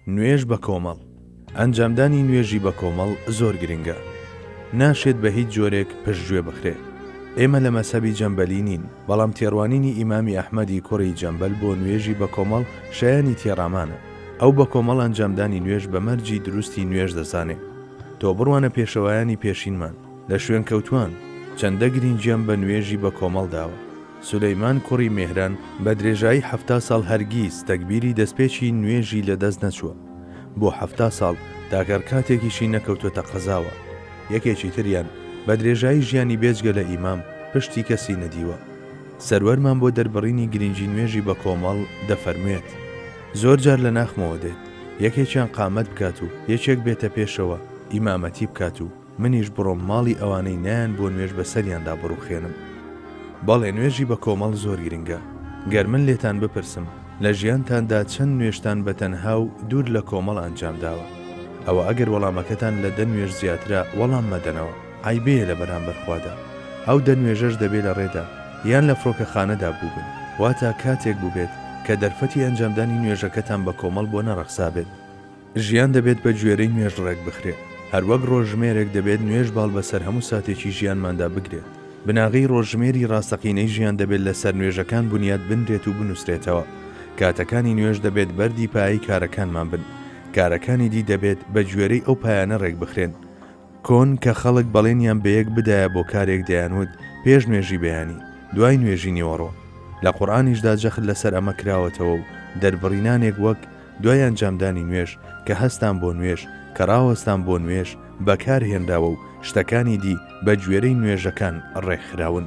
نوێژ بە کۆمەڵ، ئەنجامدانی نوێژی بە کۆمەڵ زۆر گرنگە، ناشێت بە هیچ جۆرێک پشتگوێ بخرێ. ئێمە لە مەزهەبی جەنبەلی نین، بەڵام تێڕوانینی ئیمامی ئەحمەدی کوڕی جەنبەل بۆ نوێژی بە کۆمەڵ شایەنی تێڕامانە. ئەو بە کۆمەڵ ئەنجامدانی نوێژ بە مەرجی دروستی نوێژ دەزانێ. تۆ بڕوانە پێشەوایانی پێشینمان، لە شوێنکەوتوان، چەندە گرینگیان بە نوێژی بە کۆمەڵ داوە. سولەیمان کوڕی مێهران بە درێژایی 70 ساڵ هەرگیز تەکبیری دەستپێکی نوێژی لە دەست نەچووە. بۆ 70 ساڵ تاکە ڕکاتێکیشی نەکەوتۆتە قەزاوە. یەکێکی تریان بە درێژایی ژیانی بێجگە لە ئیمام پشتی کەسی نەدیوە. سەروەرمان بۆ دەربڕینی گرنگی نوێژی بە کۆمەڵ دەفەرموێت، زۆر جار لە ناخمەوە دێت یەکێکیان قامەت بکات و یەکێک بێتە پێشەوە ئیمامەتی بکات و منیش بڕۆم ماڵی ئەوانەی نایەن بۆ نوێژ بەسەریاندا بڕوخێنم. بەڵێ نوێژی بە کۆمەڵ زۆر گرنگە. گەر من لێتان بپرسم لە ژیانتاندا چەند نوێژتان بە تەنها و دوور لە کۆمەڵ ئەنجام داوە؟ ئەوە ئەگەر وەڵامەکەتان لە دە نوێژ زیاترە وەڵام مەدەنەوە، عەیبەیە لە بەرامبەر خوادا. ئەو دە نوێژەش دەبێ لە ڕێدا یان لە فڕۆکەخانەدا بووبن، واتە کاتێک بووبێت کە دەرفەتی ئەنجامدانی نوێژەکەتان بە کۆمەڵ بۆ نەڕەخسابێت. ژیان دەبێت بە گوێرەی نوێژ ڕێکبخرێ، هەروەک ڕۆژژمێرێک دەبێت نوێژ باڵ بەسەر هەموو ساتێکی ژیانماندا بگرێت. بناغەی ڕۆژژمێری ڕاستەقینەی ژیان دەبێت لەسەر نوێژەکان بنیات بنرێت و بنووسرێتەوە. کاتەکانی نوێژ دەبێت بەردی پایەی کارەکانمان بن. کارەکانی دی دەبێت بە گوێرەی ئەو پایانە ڕێکبخرێن. کۆن کە خەڵک بەڵێنیان بەیەک بدایە بۆ کارێک دەیانوت پێش نوێژی بەیانی، دوای نوێژی نیوەڕۆ. لە قورئانیشدا جەخت لەسەر ئەمە کراوەتەوە و دەربڕینانێک وەک، دوای ئەنجامدانی نوێژ، کە هەستان بۆ نوێژ، کە ڕاوەستان بۆ نوێژ، بەکار هێنراوە و شتەکانی دی بە گوێرەی نوێژەکان ڕێکخراون.